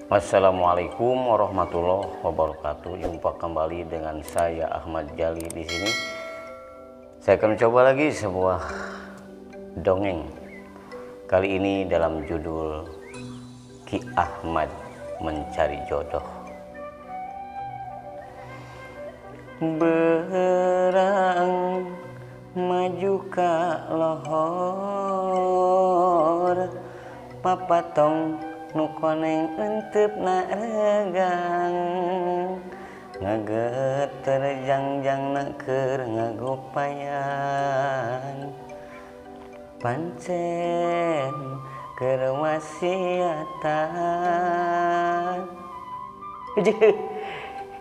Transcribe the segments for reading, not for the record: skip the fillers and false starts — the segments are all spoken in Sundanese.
Assalamualaikum warahmatullahi wabarakatuh. Jumpa kembali dengan saya Ahmad Jali di sini. Saya akan mencoba lagi sebuah dongeng. Kali ini dalam judul Ki Ahmad Mencari Jodoh. Berang maju ka lohor, papatong nu koneng entep na regang, ngageter jangjang na keur ngagopayan, pancen keur wasiatan.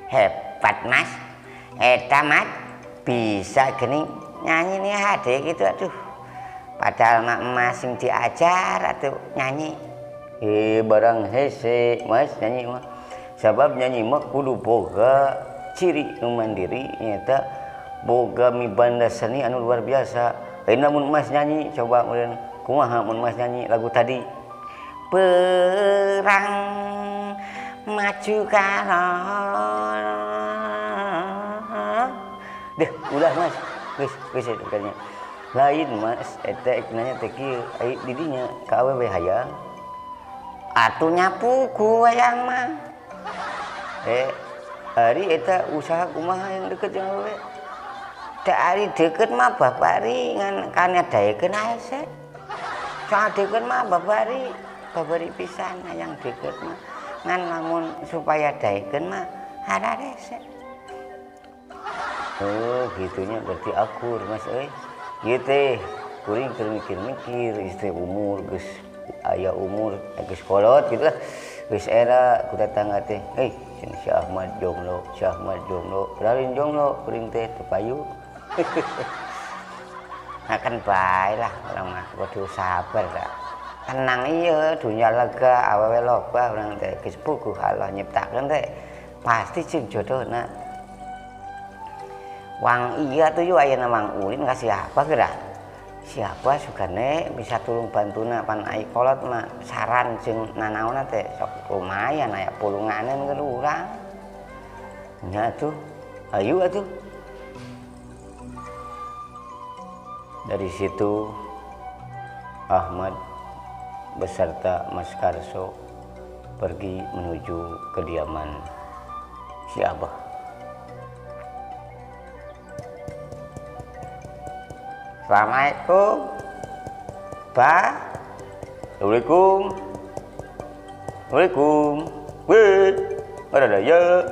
Hebat mas, eta mat bisa gini nyanyi nih hade gitu, aduh. Padahal mak masing diajar atau nyanyi. Barang hese mas nyanyi mah. Sabab nyanyi mah kudu boga ciri nu mandiri nyata boga mibanda seni anu luar biasa. Lamun mas nyanyi coba meureun kumaha mun mas nyanyi lagu tadi. Perang maju kalor. Deh, ulah mas. Geus geus eta. Lain mas eta nanya teh kieu, ai di dinya ka awewe hayang. Atuh nyapu ku hayang mah. Ari eta usaha kumaha yang deket jeung awewe? Da ari deket mah babari ngan kana daekeun hese. Soal deket mah babari, babari pisan hayang deket mah. Ngan lamun supaya daekeun mah hararese. Oh, gitunya berarti akur mas euy. Ieu teh kuring keur mikir-mikir istri umur geus aya umur geus kolot gitu lah. Geus era ku tetangga teh, hei si Ahmad jomblo, si Ahmad jomblo, lain jomblo kuring teh teu payu. Nah kan bae lah urang mah kudu sabar lah. Tenang ieu dunya lega awewe loba urang teh geus puguh Allah nyiptakeun teh pasti jeung jodohna. Wang iya tuh yu ayeuna Mang Ulin ka siapa geura? Siapa sugane bisa tulung bantuna pan ai kolot mah saran jeung nanaonna teh sok lumayan aya pulunganeun keur urang. Nya atuh, ayu atuh. Dari situ Ahmad beserta Mas Karso pergi menuju kediaman si Abah. Assalamualaikum, Ba. Assalamualaikum. Assalamualaikum. Weh, ada ya.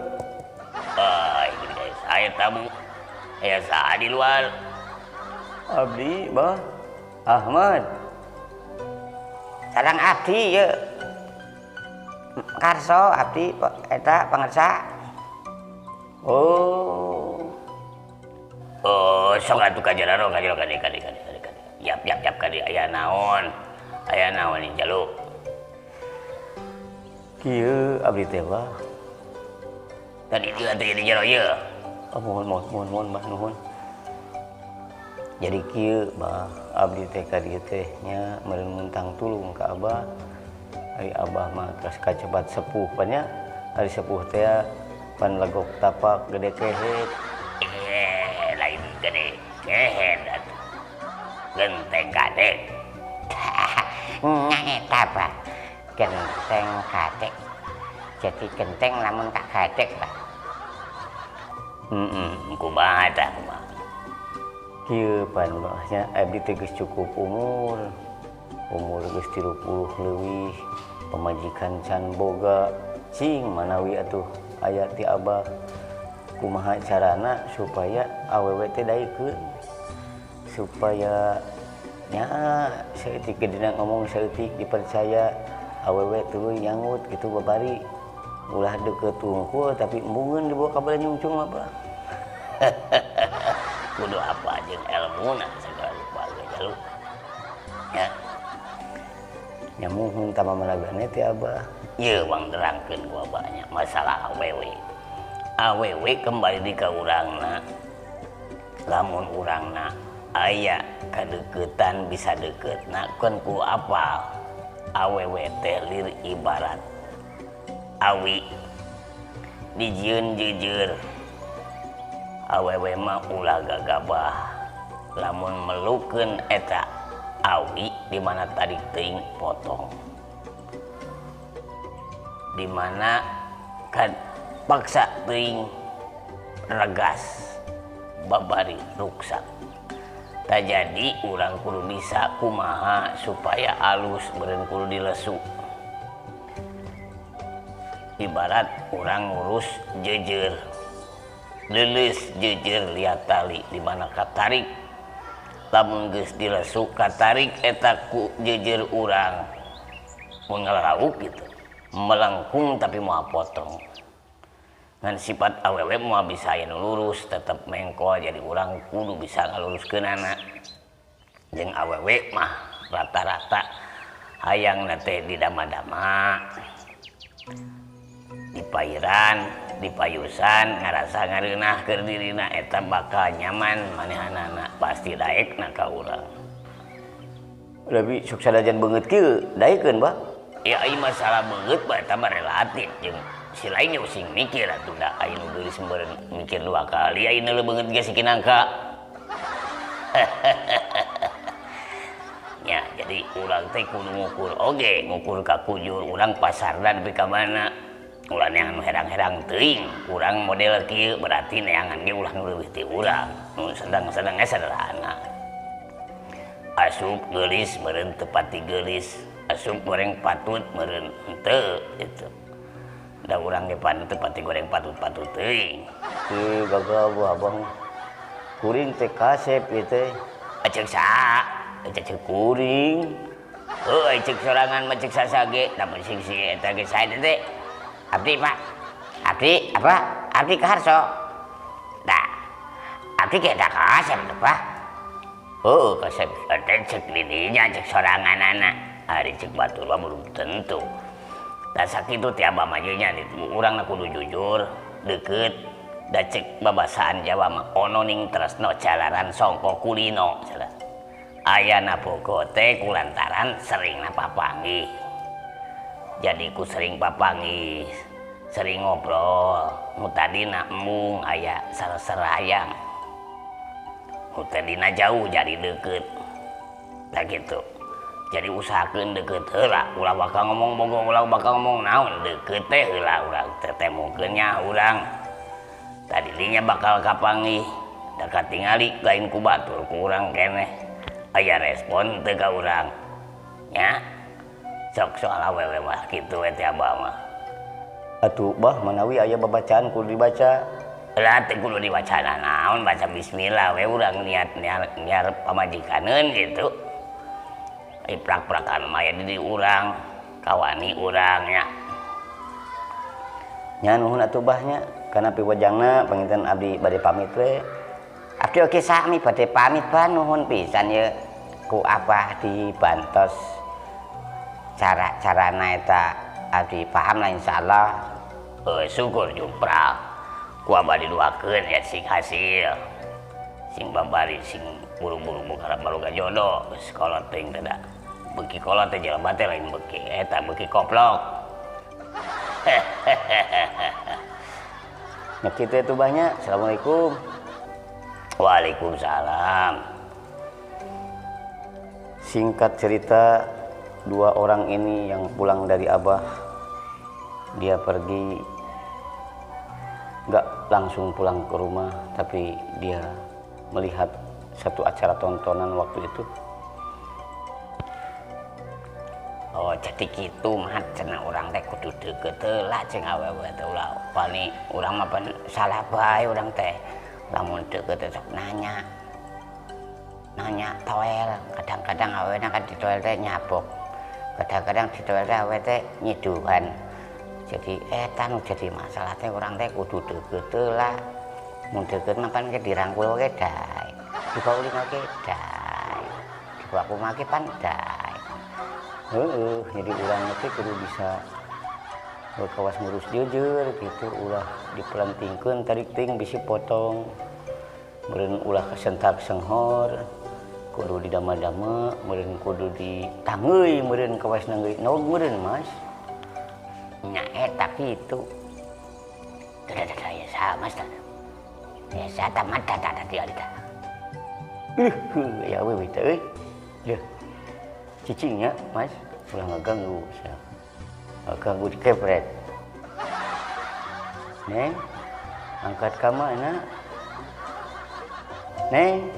Ah, ini guys, saya tamu. Ya, saya di luar. Abdi, Bah. Ahmad. Sarang abdi ya. Karso abdi eta pangersa. Oh. Oh, sok atuh ka jararo ka jero kade kade kade kade kade. Yap yap yap kade aya naon? Aya naon nih jaluk? Kieu abdi teh bah. Tadi ieu atuh di jero ieu. Oh, mohon mohon mohon mohon bah nuhun. Jadi kieu bah abdi teh ka dieu teh nya meureun muntang tulung ka abah. Ari abah mah geus kacepat sepuh pan nya. Ari sepuh teh pan legok tapak gede kehet. Lain gede kehet atuh. Genteng kadek. Nya eta bah. Genteng kadek. Jadi genteng lamun ka gadek bah. Heeh, kumaha tah kumaha. Kieu pan bah nya abdi teh geus cukup umur. Umur geus 30 leuwih, pamajikan can boga. Cing manawi atuh aya ti abah. Kumaha carana supaya awewe teh daekeun, supaya nya saeutik gedena ngomong saeutik dipercaya awewe tuluy nyangut gitu babari ulah deukeut tungkul tapi embungeun dibawa ka bala nyungcung mah bah. Kudu apa jeung elmuna sagala rupa ge jaluk nya. Nya muhun tama malagane teh abah. Ieu wang nerangkeun ku abah nya masalah awewe. Awewe kembali di ka urangna. Lamun urangna aya kadeukeutan bisa deukeutna keun ku apal. Awewe teh lir ibarat Awi dijieun jeujeur awewe mah ulah gagabah lamun melukeun eta awi di mana tarik teuing potong di mana kan paksa teuing regas babari ruksak. Tak jadi urang kudu bisa kumaha supaya alus beureun kudu dilesu. Ibarat urang ngurus jeujeur leuleus jeujeur liat tali di mana katarik lamun geus dilesu katarik eta ku jeujeur urang mun ngalarauk gitu melengkung tapi moal potong. Ngan sifat awewe moal bisa aya nu lurus tetep mengkol jadi urang kudu bisa ngaluruskeunana. Jeung awewe mah rata-rata hayangna teh didama-dama dipairan, dipayusan, ngarasa ngareunah keur dirina eta bakal nyaman manehanana pasti daekna ka urang. Lebih sok sadajan beungeut kieu daekeun, Bah. Ya ai masalah beungeut mah eta mah relatif jeung si lain ge sing mikir atuh da aya nu geulis meureun mikir dua kali ai nu beungeut ge si kinangka. Ya jadi urang teh kudu ngukur oge, ngukur ka kujur urang pasarna nepi ka mana. Ulah neangan herang-herang teuing, urang model kieu berarti neangan ge ulah nu leuwih ti urang. Nu sedang-sedang ge sederhana. Asup geulis meureun teu pati geulis, asup goreng patut meureun henteu gitu. Da urang ge pan teu pati goreng patut-patut teuing. Ih gagah abang. Kuring teh kasep ieu teh. Aceuk saha? Aceuk kuring. Heuh ceuk sorangan mah ceuk sasage, da mun sing si eta ge sae teh. Abdi Pak, abdi apa? Abdi kaharso. Dah, abdi ge da kasep teh Pak. Oh, kasep teh ceuk didinya ceuk soranganana. Ari ceuk batur mah belum tentu. Da sakitu teh abah mah nya urangna kudu jujur, deukeut. Da ceuk babasaan Jawa mah ono ning tresno jalaran songko kulino. Ayana bogo teh kulantaran seringna papanggih. Jadi ku sering papanggih, sering ngobrol, nu tadina embung aya sareserayang. Nu tadina jauh jadi deukeut. Tah kitu. Jadi usahakeun deukeut heula, ulah bakal ngomong bogo, ulah bakal ngomong naon, deukeut teh heula urang teh temukeun nya urang. Tadinya bakal kapanggih, da katingali lain ku batur ku urang keneh. Aya respon teu ka urang. Nya. Sok soal awewe mah kitu we teh abah mah. Atuh bah manawi aya babacaan kudu dibaca. Lah teh kudu dibaca naon baca bismillah we urang niat niat pamajikaneun gitu. Ai prak-prakan mah aya di urang, kawani urang nya. Nya nuhun atuh bah nya kana piwajangna panginten abdi bade pamit we. Abdi oge sami bade pamit bah nuhun pisan ye ku abah dibantos. Cara-carana eta abdi paham lah insyaallah. Syukur jumprak ku abah diduakeun ya sing hasil sing babari sing buru-buru buka baruga jodoh geus kolot teuing teh da beuki kolot teh jelema teh lain beuki eta beuki koplok. Nya kitu atuh bah nya. Assalamualaikum. Waalaikumsalam. Singkat cerita, dua orang ini yang pulang dari abah, dia pergi nggak langsung pulang ke rumah, tapi dia melihat satu acara tontonan waktu itu. Oh jadi gitu mah cenah urang teh kudu deukeut heula jeung awewe teh ulah pani urang mah pan salah bae urang teh. Lamun deukeut teh sok nanya. Nanya toel, kadang-kadang awena kan di toel teh nyabok. Kadang-kadang di toel teh awe teh nyiduhan. Jadi eta nu jadi masalah teh urang teh kudu deukeut heula. Mun deukeut mah pan ge dirangkul oge daek. Dibawa ulin oge daek. Dibawa kumaha ge pan daek. Heeh, jadi urang teh kudu bisa kawas ngurus jujur gitu, ulah dipelantingkeun tarik ting bisi potong. Meureun ulah kasentak senghor, kudu didama-dama, meureun kudu ditangeui, meureun kawas nangeui nog meureun Mas. Nya eta kitu. Teu ya sama tah. Ya sata mata tah tadi alita. Ya we teh euy. Deuh. Cicingnya, Mas, ulah ngaganggu sia. Ngaganggu dikepret. Neng, angkat ka mana? Neng.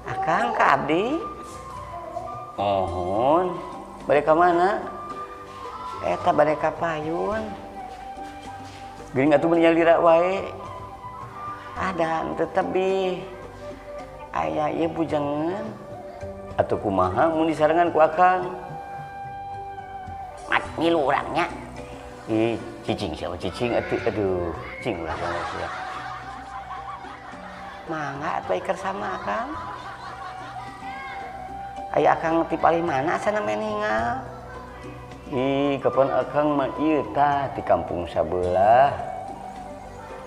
Akang ka abdi? Mohon. Bade ka mana? Eta bade ka payun. Geuning atuh meuni nyalira wae. Ada teu tebih. Aya ieu bujangan. Atuh kumaha mun disarengan ku akang? Mat ngilu urangnya. Ih, cicing siapa cicing atuh aduh, cing ulah banget sia. Mangga atuh iker sama akang. Aya akang ti palih mana asana meningal? Ih, kapan akang mah ieu tah di kampung sabelah.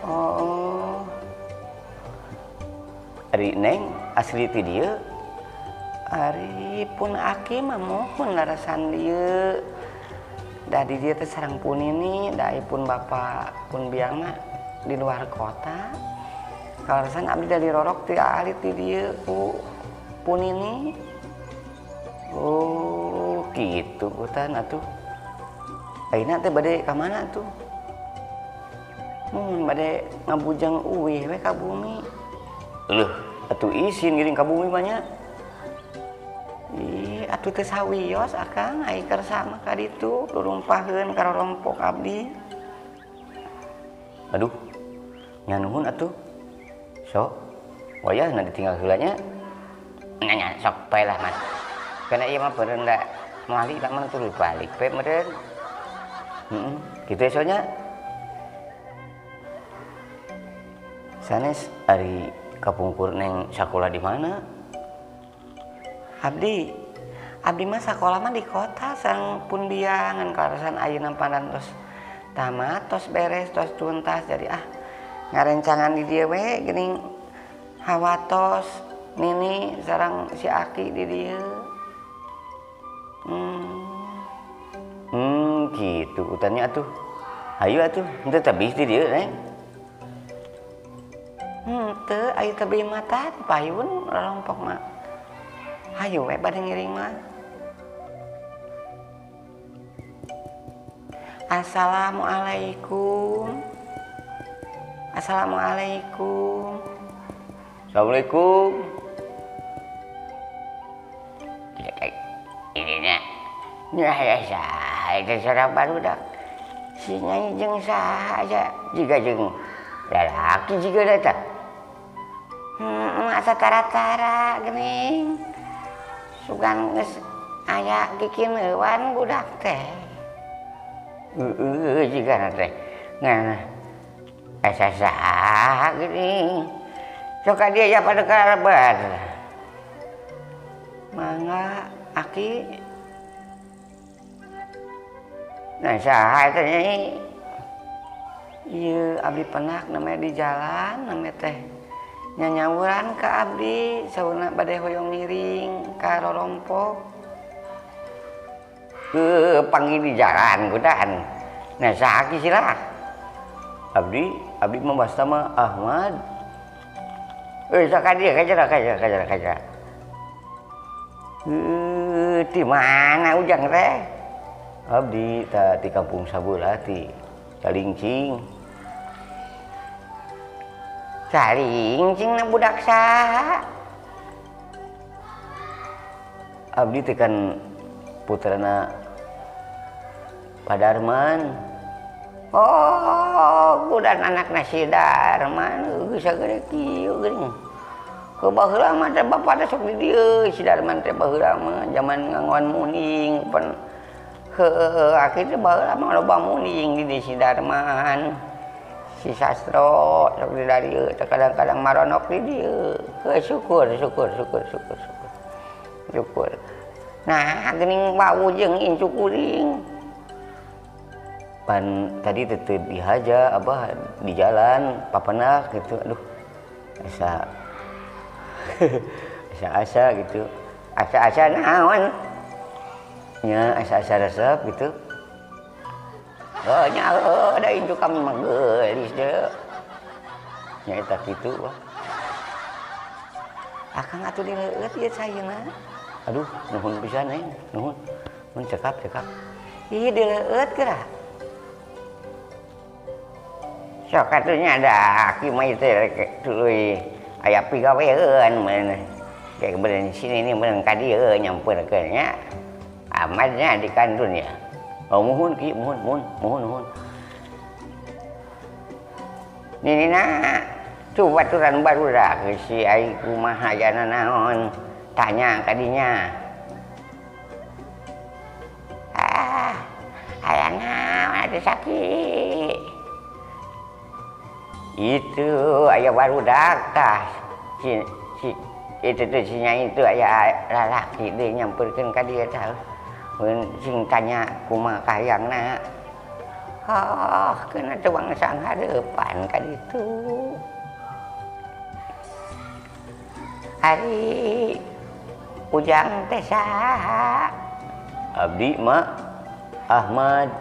Oh. Ari Neng asli ti dieu? Ari pun aki mah mohon larasan dieu. Da di dieu teh sareng pun ini, da pun bapak pun biang mah di luar kota. Kaleresan abdi dari rorok ti alit di dieu ku pun ini. Oh, gitu utan atuh. Ayeuna teh bade ka mana atuh? Mun bade ngabujang uwih we ka bumi. Leuh, atuh isin geuning ka bumi mah nya. Ih, atuh teh sawios akang ai kersa mah ka ditu lurumpaheun ka rorompok abdi. Aduh, nya nuhun atuh. Sok, wayahna ditinggal heula nya. Nya sok bae lah, Mas. Karena ieu mah beureun da moal lamun tuluy balik we meureun. Heeh, kitu ya soalnya. Sanes ari kapungkur Neng sakola di mana? Abdi mah sakola mah di kota sareng pun biangan kaleresan ayeuna parantos tamat tos beres tos tuntas jadi ah ngarencangan di dieu we geuning hawatos nini sareng si aki di dieu. Gitu utannya atuh. Hayu atuh, henteu tebih di dieu, Neng. Henteu, aya tebih mah tah di payun rorompok mah. Hayu we bade ngiring mah. Assalamualaikum. Assalamualaikum. Assalamualaikum. Ini nya ya itu seorang barudak. Si nyai jeung saha aja jiga jeung lalaki jiga datang. Asa tara-tara geuning. Sugan geus aya kikineuan budak teh. Heueuh jigana teh. Ngan asa saha geuning. Sok ka dieu ya pada karabar. Mangga aki. Nah saha teh nyai? Ieu abdi penak namanya di jalan namanya teh nyanyawuran ka abdi sauna bade hoyong ngiring ka rorompok. Ke panggil di jalan kudan. Nah saha ki sila? Abdi mah basta mah Ahmad. Sok ka dieu kajera kajera kajera. Di mana ujang teh? Abdi ta di kampung sabelah ti Calingcing. Calingcing na budak saha? Abdi teh kan putrana Pak Darman. Oh, budak anakna si Darman geus sagede kieu geuning. Ke baheula mah teh bapak teh sok di dieu si Darman teh baheula mah jaman nganggoan muning pan heueuh akhirnya baheula mah loba muning di si Darman. Si Sastro sok di dieu teh kadang-kadang maronok di dieu. Heuh syukur syukur syukur syukur syukur. Syukur. Nah, geuning wau jeung incu kuring. Pan tadi tetep dihaja abah di jalan papenak gitu. Aduh. Asa asa-asa gitu. Asa-asa naon? Nya asa-asa resep gitu. Heuh nya heuh da incu kami mah geulis deui. Nya eta kitu wah. Akang atuh dileueut ieu caina. Aduh, nuhun pisan Neng, nuhun. Mun cekap cekap. Ih dileueut geura. Sok atuh nya da ki mah teh tuluy aya pigaweun meureun. Kayak beureun sini ni beureun ka dieu nyampeurkeun nya. Amadnya di kantun ya. Oh muhun ki, muhun, muhun, muhun, muhun. Nini na tuh baturan barudak si ai kumaha jana naon tanya kadinya. Ah, aya naon atuh sakit. Itu aya barudak tah si, si itu tuh si nyai itu aya lalaki deui nyampeurkeun ka dieu tah. Mun sing tanya kumaha kahayangna. Oh, kena teu bangsa hareupan ka ditu. Ari Ujang teh saha? Abdi mah Ahmad.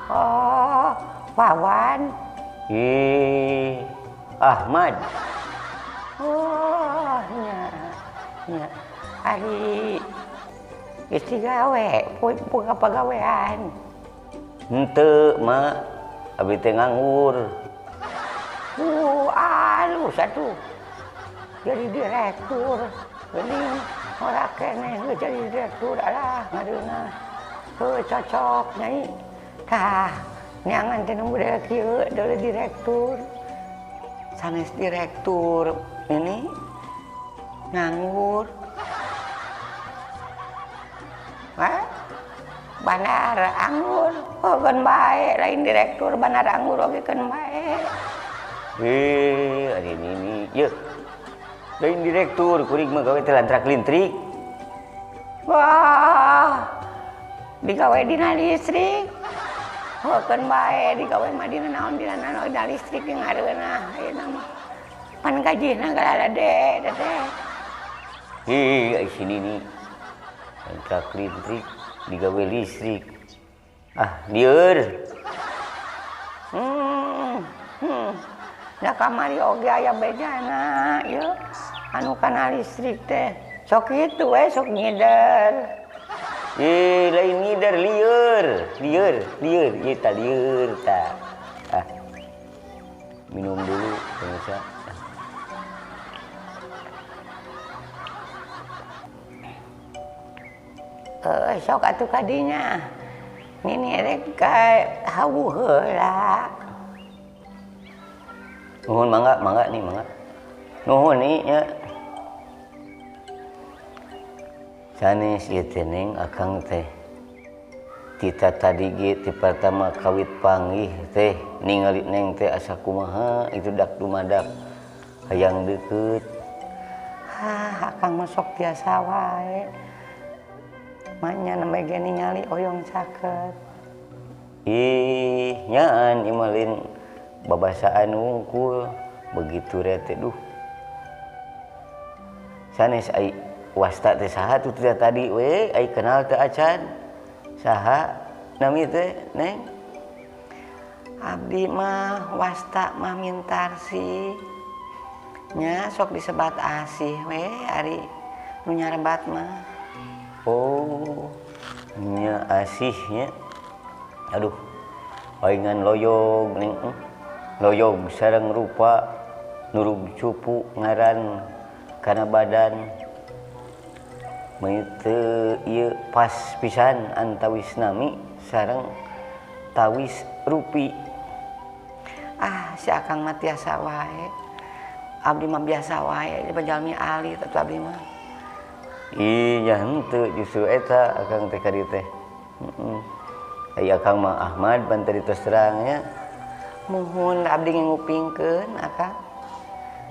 Oh, Wawan. Ih, Ahmad. Oh, nya. Nya. Ari geus digawe, boga pagawean. Henteu, Mak. Abdi teh nganggur. Alus atuh. Jadi direktur. Geuning ora keneh geus jadi direktur alah ngareunah. Heuh cocok nyai. Tah, neangan teh nu model kieu deuleu direktur. Sanes direktur ini nganggur. Hah? Bandar anggur, oh keun bae lain direktur bandar anggur oge keun bae. Ari nini, yeuh. Lain direktur kuring mah gawe teh lantrak lintrik. Wah, digawe dina listrik. Oh keun bae digawe mah dina naon dina naon dina listrik jeung ngareunah ayeuna mah. Pan gajihna galalade teh. Ih, ai si nini. Lantrak lintrik digawe listrik. Ah, lieur. Da kamari oge aya bejana ieu anu kana listrik teh. Sok kitu we sok ngider. Ih, lain ngider lieur, lieur, lieur, ieu tah lieur tah. Ah. Minum dulu pemirsa. Sok atuh kadinya. Nini rek ka hawu heula. Nuhun mangga, mangga nih, mangga. Nuhun nih nya. Sanes ieu teh Neng akang teh. Tita tadi ge ti pertama kawit panggih teh ningali Neng teh asa kumaha itu dak dumadak hayang deukeut. Hah, akang mah sok biasa wae. Manya nembe ge ningali oyong caket. Ih, nyaan ieu mah lain babasaan wungkul begitu rete duh. Sanes ai wasta teh saha tuh teh tadi we ai kenal teh acan. Saha nami teh Neng? Abdi mah wasta mah Mintarsih. Nya sok disebat Asih we ari nu nyarebat mah. Oh, nya Asihnya. Aduh, palingan loyog Neng. Loyog sareng rupa nurug cupu ngaran kana badan. Meuni teu ieu pas pisan antawis nami sareng tawis rupi. Ah, si akang mah tiasa wae. Abdi mah biasa wae, jalmi alit atuh abdi mah. Ih, nya henteu justru eta akang teh ka dieu teh. Heeh. Ai akang mah Ahmad ban tadi tos terang nya. Muhun abdi ngupingkeun akang.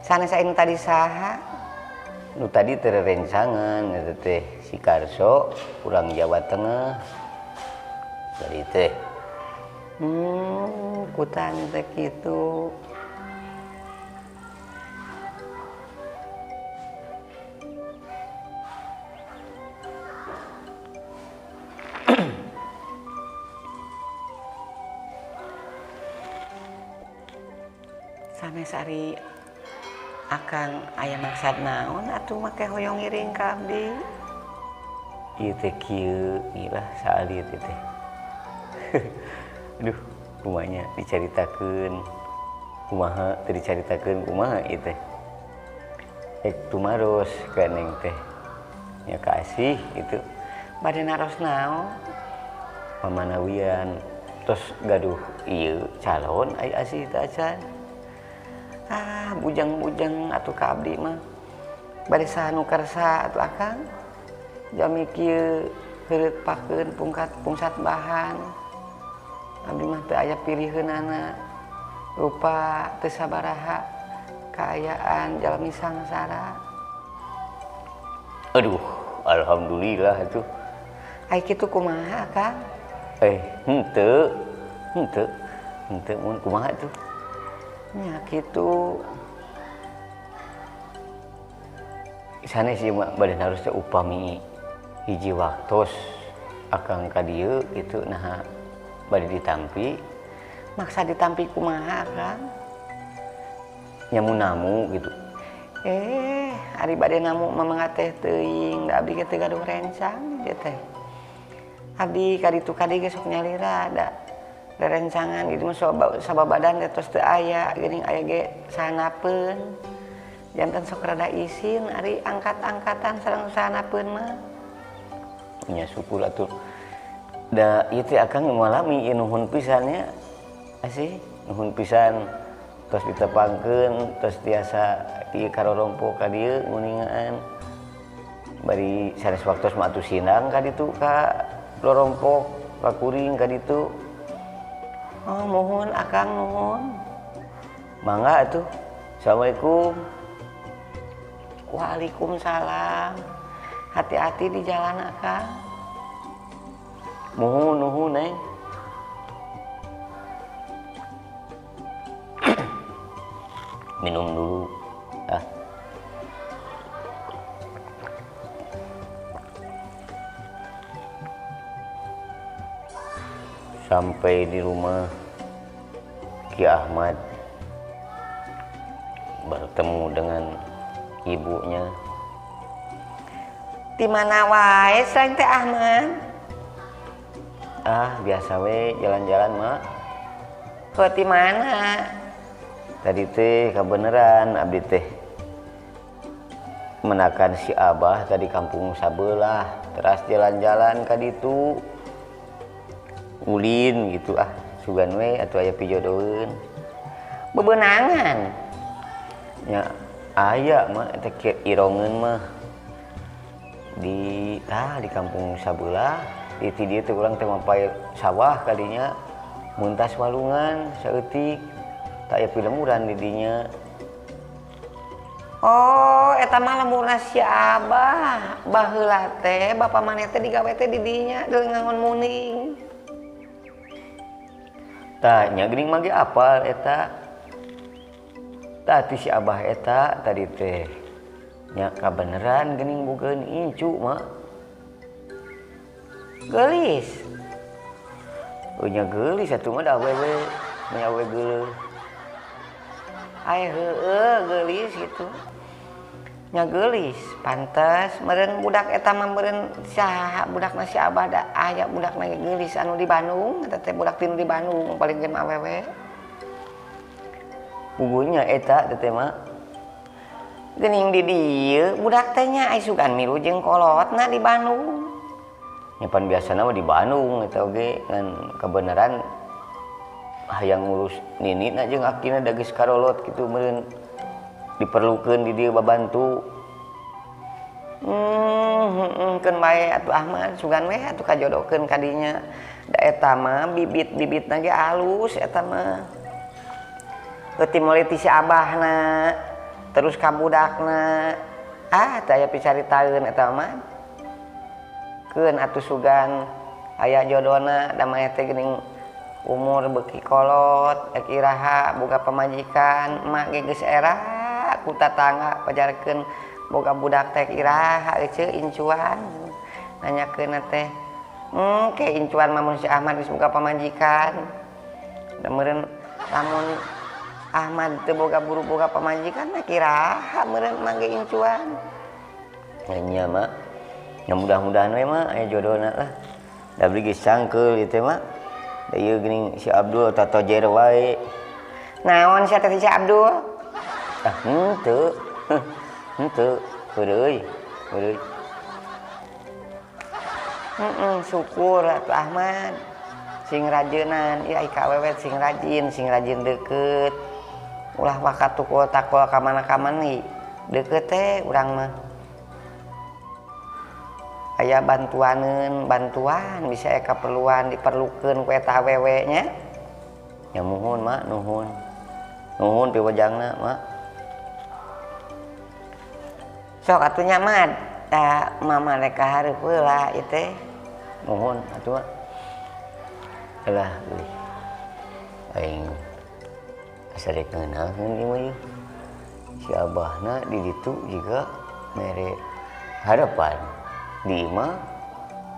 Sanes aing tadi saha? Nu tadi teh rerencangan eta teh si Karso urang Jawa Tengah. Tadi teh. Kutan teh kitu. Sanes ari akang aya maksad naon atuh make hoyong ngiring ka abdi. Ieu teh kieu ngilah saalit ieu teh. Aduh, kumanya dicaritakeun. Kumaha teu dicaritakeun kumaha ieu teh. Ek tumaros ka neng teh. Nya kasih itu. Bade naros naon? Pamanawian tos gaduh ieu calon ai asih teh acan. Ah, bujang-bujang atuh ka abdi mah. Bade saha nu kersa atuh akang? Jami kieu heureut pakeun pungkat pungsat bahan. Abdi mah teu aya piliheunana. Rupa teu sabaraha kaayaan jalmi sangsara. Aduh, alhamdulillah atuh. Ai kitu kumaha, Kang? Henteu. Henteu. Henteu mun kumaha atuh? Nya kitu. Sanes ieu mah bade naros teh upami hiji waktos akang ka dieu kitu naha bade ditampi. Maksa ditampi kumaha, Kang? Nya mun namu gitu. Ari bade namu mah mangga teh teuing, da abdi ge teu gaduh rencang ieu teh. Abdi ka ditu ka dieu ge sok nyalira da rerencangan gitu mah sababadan teh tos teu aya geuning aya ge sahanapeun. Janten sok rada isin ari angkat-angkatan sareng sahanapeun mah. Nya syukur atuh. Da ieu teh akang malami ieu nuhun pisan nya. Asih nuhun pisan tos ditepangkeun tos tiasa ieu karorompok ka dieu nguningaan. Bari sanes waktos mah atuh sindang ka ditu ka lorompok ka kuring ka ditu. Oh, muhun akang nuhun. Mangga atuh. Assalamualaikum. Waalaikumsalam. Hati-hati di jalan akang. Muhun nuhun neng. Minum dulu. Ah. Sampai di rumah Ki Ahmad bertemu dengan ibunya. Di mana wae selain teh Ahmad? Ah, biasa we jalan-jalan, Mak. Kok di mana? Tadi teh kabeneran abdi teh menakan si Abah tadi kampung sabelah, teras jalan-jalan ka ditu. Ulin gitu ah, sugan we atuh aya pijodoeun. Bebenangan. Nya aya mah eta irongeun mah. Di tah di kampung sabelah, di ti dieu teh urang teh mapai sawah kadinya muntas walungan saeutik. Tak aya pilemuran di dinya. Oh, eta mah lemurna si Abah. Baheula teh bapa maneh teh digawe teh di dinya deui ngangon muning. Tah nya geuning mah ge apal eta. Tah ti si Abah eta tadi teh. Nya kabeneran geuning bogaeun incu mah. Geulis. Oh nya geulis atuh mah da awewe, nya awewe geuleuh. Ai heueuh geulis gitu. Nya geulis, pantes meureun budak eta mah meureun saha budakna si Abah da aya budakna ge geulis anu di Bandung, eta teh budak tinu di Bandung paling ge mah awewe. Puguhnya eta teh mah. Geuning di dieu budak teh nya ai sugan milu jeung kolotna di Bandung. Nya pan biasana mah di Bandung eta oge ngan kabeneran hayang ngurus ninina jeung akina da geus karolot kitu meureun diperlukeun di dieu babantu. Keun bae atuh Ahmad sugan we atuh kajodokeun ka dinya. Da eta mah bibit-bibitna ge alus eta mah. Heuti meuli ti si Abahna terus ka budakna. Ah, teu aya picaritaeun eta mah. Keun atuh sugan aya jodona da maneh teh geuning umur beuki kolot ek iraha boga pamajikan emak ge geus era ku tatangga pajarkeun boga budak teh iraha eceu incuan nanyakeun teh ke incuan mah mun si Ahmad geus boga pamajikan da meureun lamun Ahmad teu boga buru boga pamajikan mah kiraha meureun mangge incuan. Nya mak. Nya mudah-mudahan we mah aya jodona lah. Da beli geus cangkeul ieu teh mak. Da ieu geuning si Abdul tatojer wae. Naon sia teh si Abdul? Ah henteu. Henteu, heureuy. Heureuy. Syukur atuh Ahmad. Sing rajeunan, ieu ai ka awewe sing rajin deukeut. Ulah waka tukul takul ka mana-kamana deukeut teh urang mah. Aya bantuaneun, bantuan bisa aya kaperluan diperlukeun ku eta awewe nya. Ya muhun mak, nuhun. Nuhun piwajangna mak. Sok atuh nya Mad, da mama rek ka hareup heula ieu teh. Nuhun atuh mak. Alah euy. Aing asa rek ngeunaheun ieu mah ieu. Si abahna di ditu jiga mere harapan. Di imah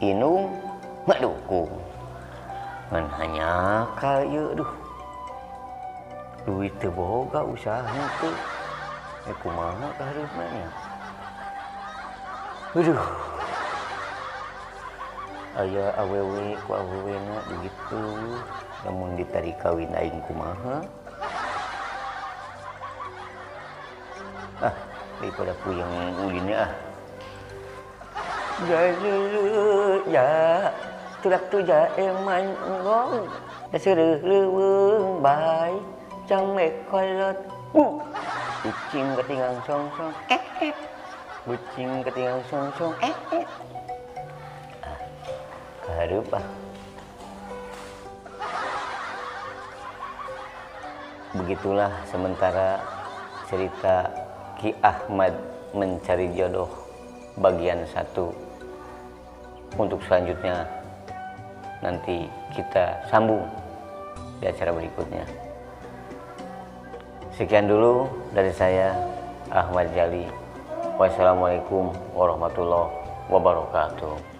indung ngadukung. Ngan hanyakal ieu duh. Duit teu boga usaha teu. Kumaha ka hareupna nya. Aduh. Aya awewe ku awewena begitu. Lamun ditarik kawin aing kumaha? Ah, daripada puyeng ulinnya ah. Ya, tulak tuja eman ngong, seureuh leuweung bae, cang mekolot. Kucing ketinggang song-song, eh eh. Kucing ketinggang song-song, eh eh. Ah, kahareup ah. Begitulah sementara cerita Ki Ahmad mencari jodoh bagian 1. Untuk selanjutnya nanti kita sambung di acara berikutnya. Sekian dulu dari saya, Ahmad Jali. Wassalamualaikum warahmatullahi wabarakatuh.